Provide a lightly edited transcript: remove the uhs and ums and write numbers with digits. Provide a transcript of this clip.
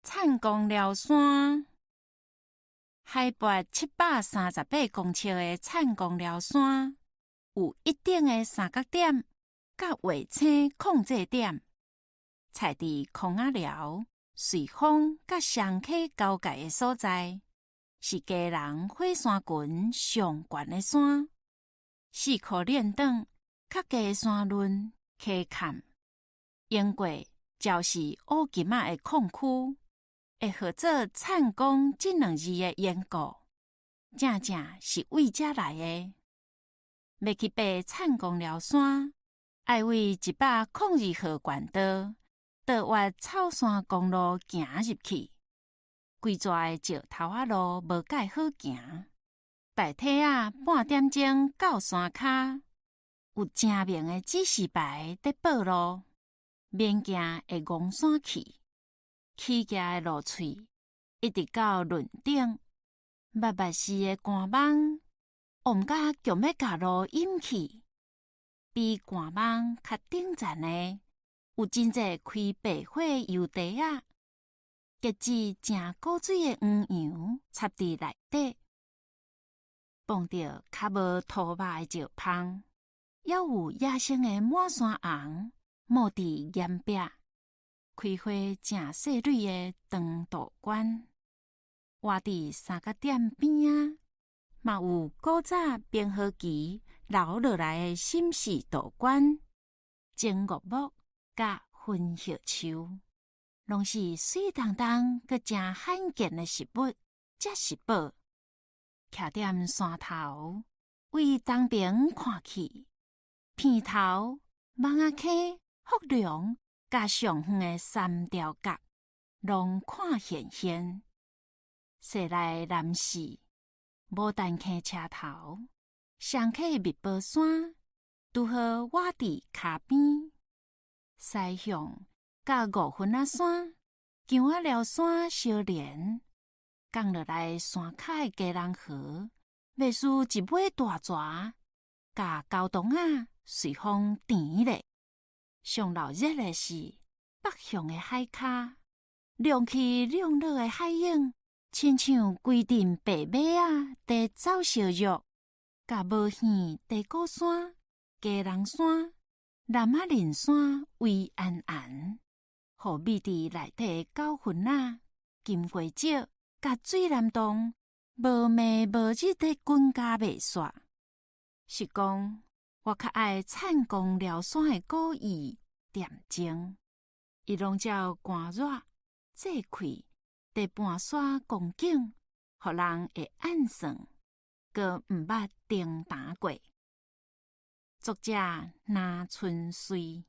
糝公寮山，海拔738公尺的糝公寮山，有一等的三角點佮衛星控制點，徛佇空仔寮、瑞芳佮雙溪交界的所在，是基隆火山群上懸的山。四箍連轉較低的山崙溪崁，經過礁是烏金仔的礦區，會號做糝公這兩字的緣故，正正是為遮來的。欲去爬糝公寮山，愛為102號縣道倒越草山公路行入去，規逝的石頭仔路無蓋好行。大體仔半點鐘到山跤，有正明的指示牌佇報路，免驚會戇山去。起行的路喙一直到崙頂，密密絲的寒網，黃甲強欲共路掩去。比寒網較頂層的，有真濟開白花的油茶仔，結子誠古錐的黃楊插佇內底。碰著較無塗肉的石縫，猶有野生的滿山紅冒佇岩壁，開花誠細蕊的長杜鵑，活佇三角點邊仔，嘛有古早冰河期留落來的沈氏杜鵑、針岳木佮雲葉樹，攏是媠當當閣誠罕見的植物，才是寶。徛踮山頭，為東爿看去，鼻頭、蠓仔坑、福隆佮上遠的三條角，攏看現現。西來南勢，牡丹坑車頭，雙溪密婆山，拄好倚佇跤邊。西向佮五分仔山、姜仔寮山相連。降落來山跤的基隆河，袂輸一尾大蛇，共溝洞仔隨風甜咧。上鬧熱的是北向的海跤，浪起浪落的海湧，親像規陣白馬仔佇走燒肉，共無耳地鼓山、基隆山、南仔林山圍絚絚，予覕佇內底的九份仔、金瓜石、佮水湳洞無暝無日佇滾甲袂煞。是講，我較愛糝公寮山的古意恬靜，伊攏照寒熱、節氣佇盤山光景，予人會按算，閣毋捌停呾過。作者林春穗。